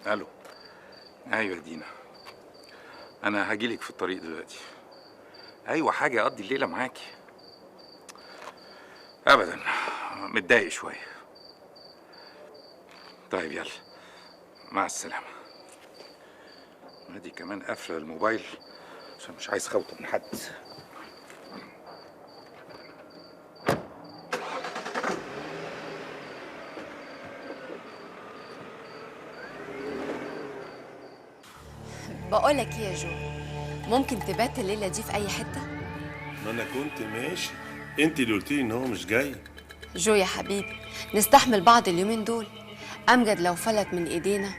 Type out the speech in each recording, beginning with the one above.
الو. ايوه يا دينا، انا هجيلك في الطريق دلوقتي. ايوه حاجة اقضي الليلة معاكي. ابدا متضايق شوية. طيب يلا مع السلامة. ادي كمان قافله الموبايل عشان مش عايز خوته من حد. بقولك ايه يا جو، ممكن تبات الليلة دي في اي حتة؟ ما انا كنت ماشي، انت اللي قلتيلي ان هو مش جاي. جو يا حبيبي نستحمل بعض اليومين دول. امجد لو فلت من ايدينا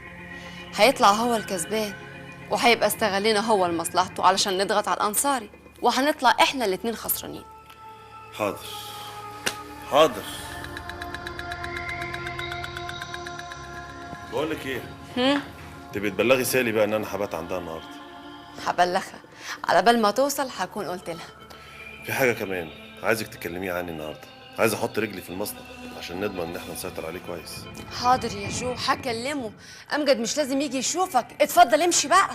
هيطلع هو الكسبان، وهيبقى استغلنا هو لمصلحته علشان نضغط على الانصاري، وهنطلع احنا الاتنين خسرانين. حاضر حاضر. بقول لك ايه؟ تبقي تبلغي سالي بقى ان انا هبات عندها النهارده. هبلغها على بال ما توصل هكون قلت لها. في حاجة كمان عايزك تكلميه عني النهارده، عايز احط رجلي في المصنع عشان نضمن ان احنا نسيطر عليه كويس. حاضر يا جو هكلمه. امجد مش لازم يجي يشوفك، اتفضل امشي بقى.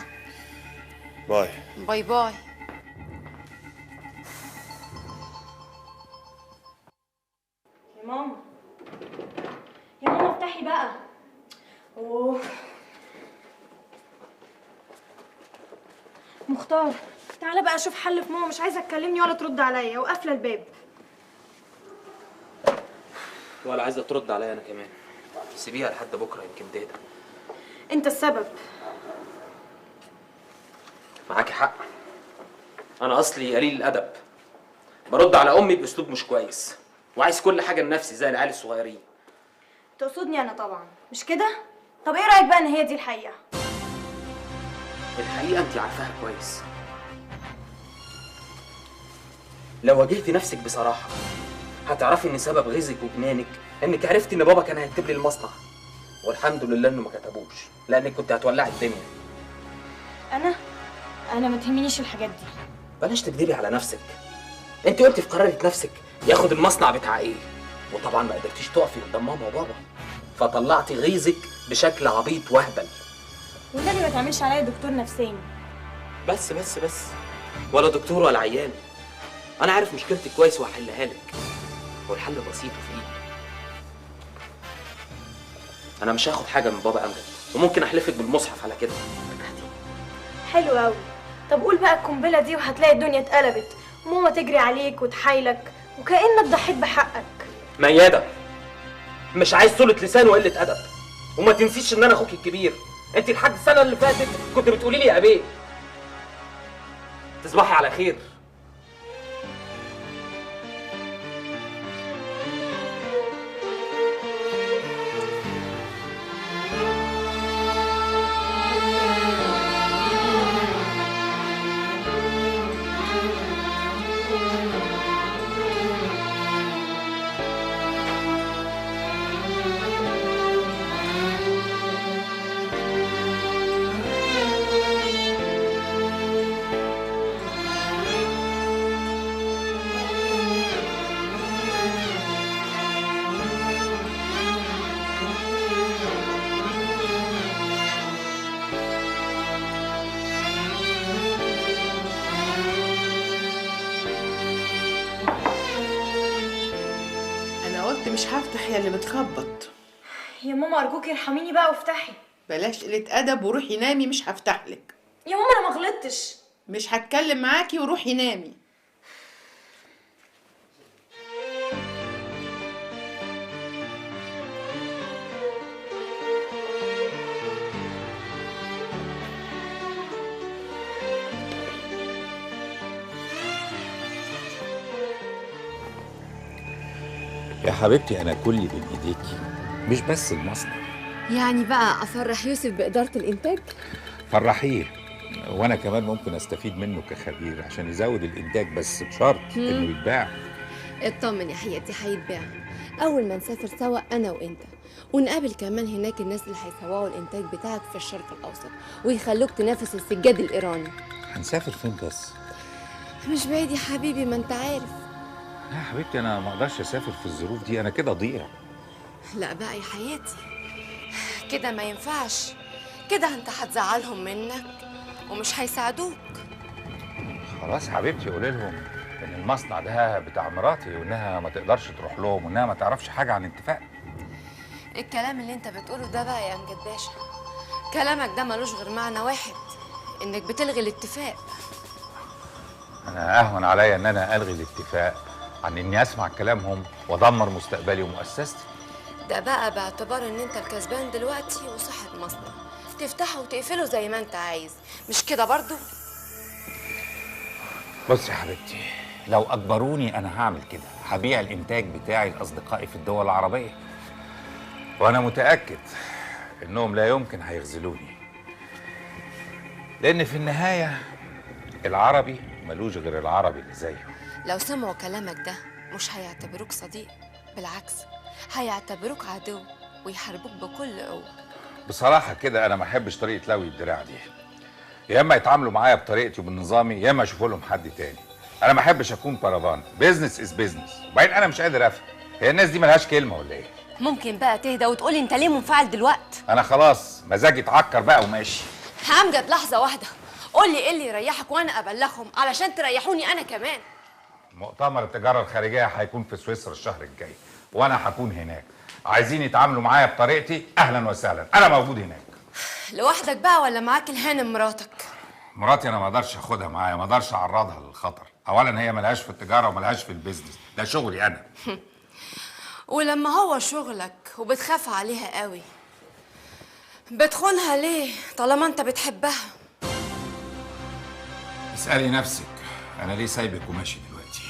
bye bye bye. يا ماما يا ماما افتحي بقى. اوه مختار تعالى بقى اشوف حل في ماما، مش عايزه تكلمني ولا ترد عليا وقافله الباب. ولا عايزه ترد عليا انا كمان. سيبيها لحد بكره يمكن تهدى. انت السبب. معاكي حق، انا اصلي قليل الادب، برد على امي باسلوب مش كويس، وعايز كل حاجة لنفسي زي العيال الصغيرين. تقصدني انا طبعا مش كده؟ طب ايه رايك بقى ان هي دي الحقيقة؟ الحقيقة انت عارفاها كويس. لو واجهتي نفسك بصراحة هتعرفي ان سبب غيظك وجنانك انك عرفتي ان بابا كان هيكتب لي المصنع، والحمد لله انه ما كتبوش لانك كنت هتولعي الدنيا. انا ما تهمنيش الحاجات دي. بلاش تكذبي على نفسك. انت قلتي في قرارة نفسك ياخد المصنع بتاع ايه، وطبعا ما قدرتيش تقفي قدام ماما وبابا، فطلعتي غيظك بشكل عبيط وهبل. والنبي ما تعملش عليا دكتور نفساني. بس بس بس، ولا دكتور ولا عيان. انا عارف مشكلتك كويس وهحلها لك، والحل بسيط وفي ايدي. انا مش هاخد حاجة من بابا امجد، وممكن احلفك بالمصحف على كده. حلو قوي. طب قول بقى القنبلة دي وهتلاقي الدنيا اتقلبت، وماما تجري عليك وتحايلك وكانك ضحيت بحقك. مياده، مش عايز طولة لسان وقلة ادب، وما تنسيش ان انا اخوك الكبير. انت لحد السنة اللي فاتت كنت بتقولي لي يا ابيه. تصبحي على خير. مش هفتح يا اللي بتخبط. يا ماما ارجوكي ارحميني بقى وافتحي. بلاش قلة ادب وروحي نامي، مش هفتح لك. يا ماما انا ما غلطتش. مش هتكلم معاكي وروحي نامي. يا حبيبتي أنا كلي بين إيديكي، مش بس المصنع. يعني بقى أفرح يوسف بإدارة الإنتاج؟ فرحيه، وأنا كمان ممكن أستفيد منه كخبير عشان يزود الإنتاج، بس بشرط إنه يتباع. اطمن يا حياتي هيتباع. أول ما نسافر سوا أنا وأنت، ونقابل كمان هناك الناس اللي هيسوقوا الإنتاج بتاعك في الشرق الأوسط ويخلوك تنافس السجاد الإيراني. هنسافر فين بس؟ مش بعيد يا حبيبي، ما أنت عارف. لا يا حبيبتي انا ما اقدرش اسافر في الظروف دي، انا كده اضيع. لا بقى يا حياتي كده ما ينفعش، كده انت هتزعلهم منك ومش هيساعدوك. خلاص حبيبتي، قولي لهم ان المصنع ده بتاع مراتي وانها ما تقدرش تروح لهم وانها ما تعرفش حاجة عن اتفاق. الكلام اللي انت بتقوله ده بقى يا امجد باشا، كلامك ده ملوش غير معنى واحد، انك بتلغي الاتفاق. انا اهون عليا ان انا الغي الاتفاق عن اني اسمع كلامهم وادمر مستقبلي ومؤسستي. ده بقى باعتبار ان انت الكسبان دلوقتي وصاحب مصنع، تفتحه وتقفله زي ما انت عايز، مش كده برضو؟ بص يا حبيبتي، لو اجبروني انا هعمل كده، هبيع الانتاج بتاعي لاصدقائي في الدول العربية، وانا متاكد انهم لا يمكن هيخذلوني، لان في النهاية العربي ملوش غير العربي اللي زيه. لو سمعوا كلامك ده مش هيعتبروك صديق، بالعكس هيعتبروك عدو ويحاربوك بكل قوة. بصراحة كده انا ما احبش طريقه لوي الدراع دي. يا اما يتعاملوا معايا بطريقتي وبنظامي، يا اما اشوفوا لهم حد تاني. انا ما احبش اكون بارافان، business is business. وبعدين انا مش قادر افهم، هي الناس دي ملهاش كلمة ولا ايه؟ ممكن بقى تهدى وتقولي انت ليه منفعل دلوقتي؟ انا خلاص مزاجي اتعكر بقى وماشي. امجد لحظة واحدة، قول لي ايه اللي يريحك وانا ابلغهم علشان تريحوني انا كمان. مؤتمر التجارة الخارجية هيكون في سويسرا الشهر الجاي وانا هكون هناك. عايزين يتعاملوا معايا بطريقتي، اهلا وسهلا، انا موجود هناك. لوحدك بقى ولا معاك الهانم مراتك؟ مراتي انا ما اقدرش اخدها معايا، ما اقدرش اعرضها للخطر. اولا هي ملهاش في التجارة وملهاش في ال business، ده شغلي انا. ولما هو شغلك وبتخاف عليها قوي، بتخونها ليه طالما انت بتحبها؟ اسألي نفسك انا ليه سايبك وماشي دلوقتي؟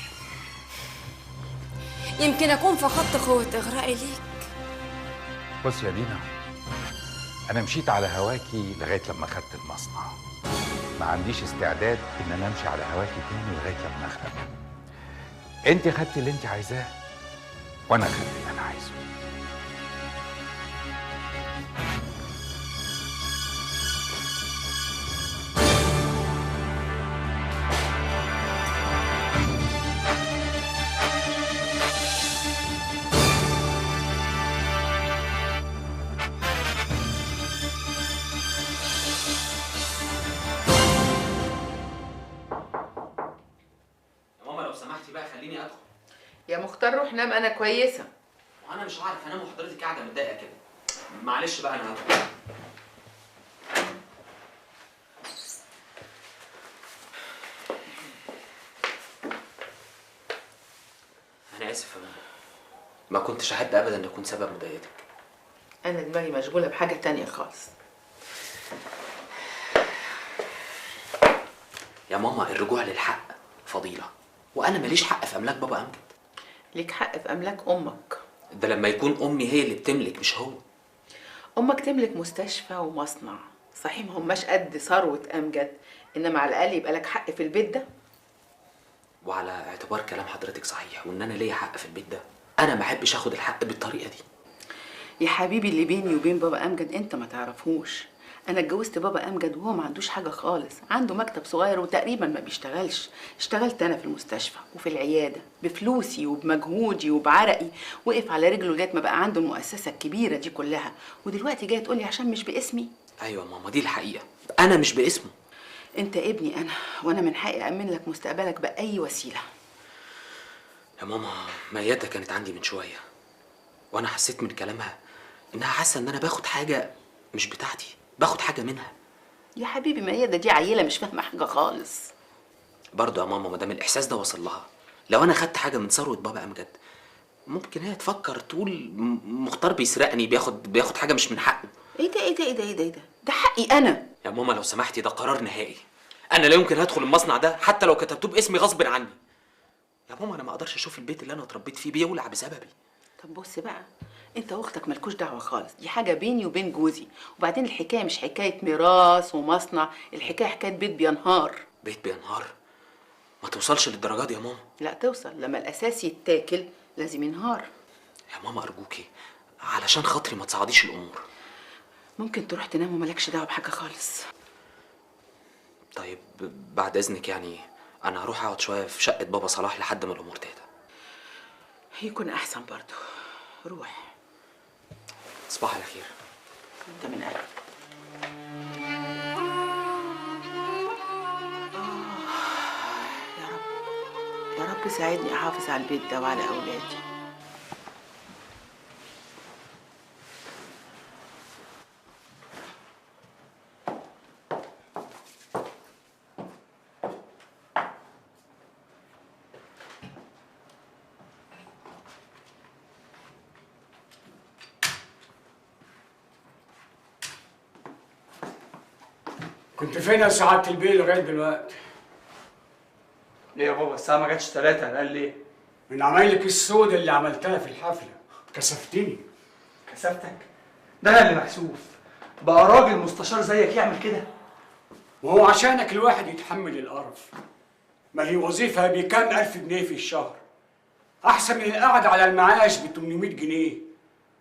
يمكن اكون فقدت قوة اغرائي ليك. بص يا دينا، انا مشيت على هواكي لغاية لما خدت المصنع. ما عنديش استعداد ان انا امشي على هواكي تاني لغاية لما اخرب. انت خدتي اللي انت عايزاه وانا خدت اللي انا عايزه. يا مختار روح نام، انا كويسة. وانا مش عارف انام وحضرتك قاعدة متضايقة كده. معلش بقى انا هدخل. انا اسف يا ماما، ما كنتش احب ابدا ان اكون سبب مضايقتك. انا دماغي مشغولة بحاجة تانية خالص. يا ماما الرجوع للحق فضيلة، وانا ماليش حق في املاك بابا امجد. ليك حق في املاك امك. ده لما يكون امي هي اللي بتملك مش هو. امك تملك مستشفى ومصنع، صحيح ما هماش قد ثروة امجد، انما على الاقل يبقى لك حق في البيت ده. وعلى اعتبار كلام حضرتك صحيح وان انا ليا حق في البيت ده، انا ما احبش اخد الحق بالطريقة دي. يا حبيبي اللي بيني وبين بابا امجد انت ما تعرفهوش. انا اتجوزت بابا امجد وهو ما عندوش حاجة خالص، عنده مكتب صغير وتقريبا ما بيشتغلش. اشتغلت انا في المستشفى وفي العيادة بفلوسي وبمجهودي وبعرقي، وقف على رجله لغاية ما بقى عنده المؤسسة الكبيرة دي كلها، ودلوقتي جاية تقولي عشان مش باسمي؟ ايوه ماما دي الحقيقة، انا مش باسمه. انت ابني انا، وانا من حقي امن لك مستقبلك باي وسيلة. يا ماما ميادة كانت عندي من شوية، وانا حسيت من كلامها انها حاسه ان انا باخد حاجة مش بتاعتي، باخد حاجة منها. يا حبيبي ميادة دي عيلة مش فاهمة حاجة خالص. برضه يا ماما ما دام الإحساس ده وصل لها، لو أنا خدت حاجة من ثروة بابا أمجد ممكن هي تفكر تقول مختار بيسرقني، بياخد حاجة مش من حقه. إيه ده إيه ده إيه ده إيه ده إيه ده؟ ده حقي أنا. يا ماما لو سمحتي ده قرار نهائي. أنا لا يمكن هدخل المصنع ده حتى لو كتبتوه باسمي غصب عني. يا ماما أنا ما أقدرش أشوف البيت اللي أنا اتربيت فيه بيولع بسببي. طب بص بقى، انت واختك مالكوش دعوه خالص، دي حاجة بيني وبين جوزي. وبعدين الحكاية مش حكاية ميراث ومصنع، الحكاية حكاية بيت بينهار. بيت بينهار؟ ما توصلش للدرجة دي يا ماما. لا توصل، لما الاساس يتاكل لازم ينهار. يا ماما ارجوكي علشان خاطري ما تصعديش الامور. ممكن تروح تنام ومالكش دعوه بحاجة خالص. طيب بعد اذنك، يعني انا هروح اقعد شوية في شقه بابا صلاح لحد ما الامور تهدى. يكون احسن برضه. روح. صباح على خير. انت من اهلك. ساعدني احافظ على البيت ده وعلى اولادي. كنت فين يا سعادة البيه لغاية دلوقتي؟ ليه يا بابا الساعة ما جاتش 3؟ قال ليه؟ من عمايلك السودة اللي عملتها في الحفلة، كسفتني. كسفتك؟ ده أنا اللي مكسوف، بقى راجل مستشار زيك يعمل كده؟ وهو عشانك الواحد يتحمل القرف. ما هي وظيفة بكام ألف جنيه في الشهر؟ أحسن من القعدة على المعاش ب 800 جنيه.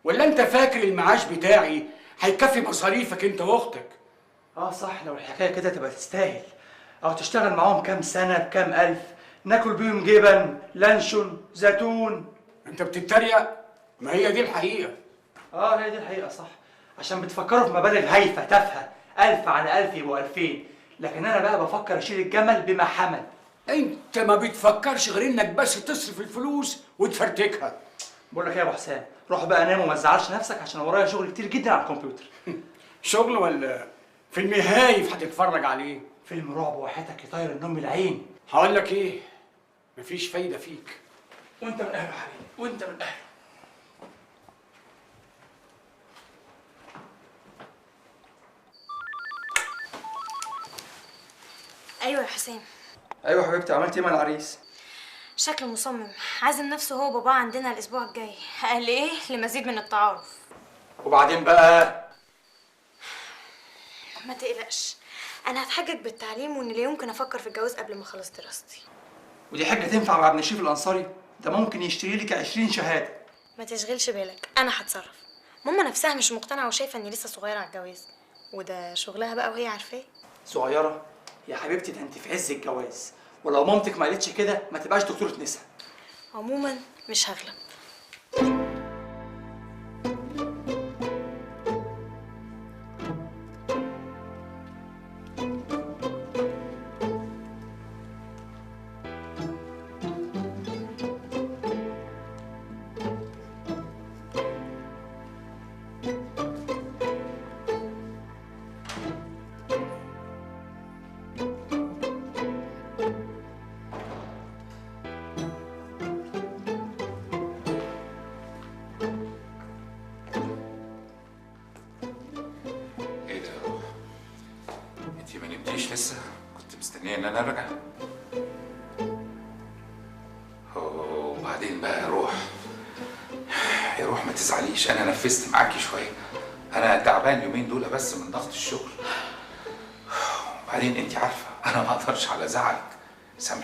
ولا أنت فاكر المعاش بتاعي هيكفي مصاريفك أنت وأختك؟ اه صح، لو الحكاية كده تبقى تستاهل. او تشتغل معاهم كام سنة بكام الف، ناكل بيهم جبن، لانشون، زيتون. انت بتتريق؟ ما هي دي الحقيقة. اه هي دي الحقيقة صح، عشان بتفكروا في مبالغ هايفة تافهة، 1000 على 1000 يبقوا 2000، لكن انا بقى بفكر اشيل الجمل بما حمل. انت ما بتفكرش غير انك بس تصرف الفلوس وتفرتكها. بقول لك ايه يا ابو حسام، روح بقى نام وما تزعلش نفسك عشان ورايا شغل كتير جدا على الكمبيوتر. شغل ولا فيلم هايف هتتفرج عليه؟ فيلم رعب وحياتك يطير النوم من العين. هقول لك ايه، مفيش فايده فيك. وانت من اهله يا حبيبي، وانت من اهله. ايوه يا حسام. ايوه حبيبتي، عملتي ايه مع العريس؟ شكله مصمم، عازم نفسه هو وباباه عندنا الاسبوع الجاي. قال ايه؟ لمزيد من التعارف. وبعدين بقى؟ ما تقلقش، انا هتحجج بالتعليم وان لا يمكن افكر في الجواز قبل ما اخلص دراستي. ودي حاجة تنفع مع ابن شريف الانصاري؟ ده ممكن يشتري لك 20 شهادة. ما تشغلش بالك، انا هتصرف. ماما نفسها مش مقتنعة وشايفه اني لسه صغيرة على الجواز، وده شغلها بقى وهي عارفاه. صغيرة يا حبيبتي؟ ده انت في عز الجواز، ولو مامتك ما قالتش كده ما تبقاش دكتورة نسا. عموما مش هغلب. لسه كنت مستنيه ان انا ارجع. وبعدين بقى روح يا روح ما تزعليش، انا نفذت معاكي شوية، انا تعبان يومين دول بس من ضغط الشغل. وبعدين انت عارفه انا ما اقدرش على زعلك، سامحيني.